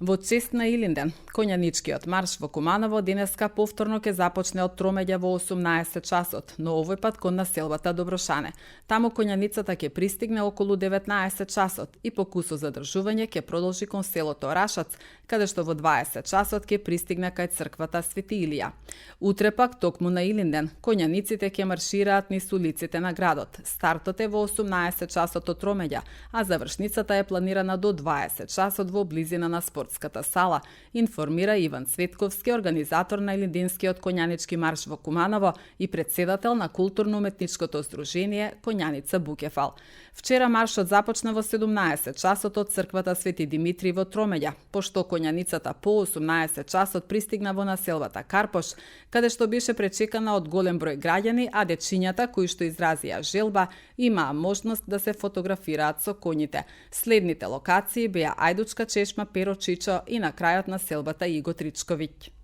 Во чест на Илинден, конјаничкиот марш во Куманово денеска повторно ќе започне од Тромеѓа во 18 часот, но овој пат кон населбата Доброшане. Таму конјаницата ќе пристигне околу 19 часот и по кусо задржување ќе продолжи кон селото Рашац, каде што во 20 часот ќе пристигне кај црквата Свети Илија. Утре пак токму на Илинден, конјаниците ќе маршираат низ улиците на градот. Стартот е во 18 часот од Тромеѓа, а завршницата е планирана до 20 часот во близина на спортската сала, информира Иван Цветковски, организатор на Илинденскиот конјанички марш во Куманово и председател на културно-уметничкото здружение Конјаница Букефал. Вчера маршот започна во 17 часот од црквата Свети Димитри во Тромеѓа, пошто конјаницата по 18 часот пристигна во населбата Карпош, каде што беше пречекана од голем број граѓани, а дечињата кои што изразија желба имаа можност да се фотографираат со коњите. Следните локации беа Ајдучка чешма, Перо Чичо и на крајот на селбата Иго Тричковиќ.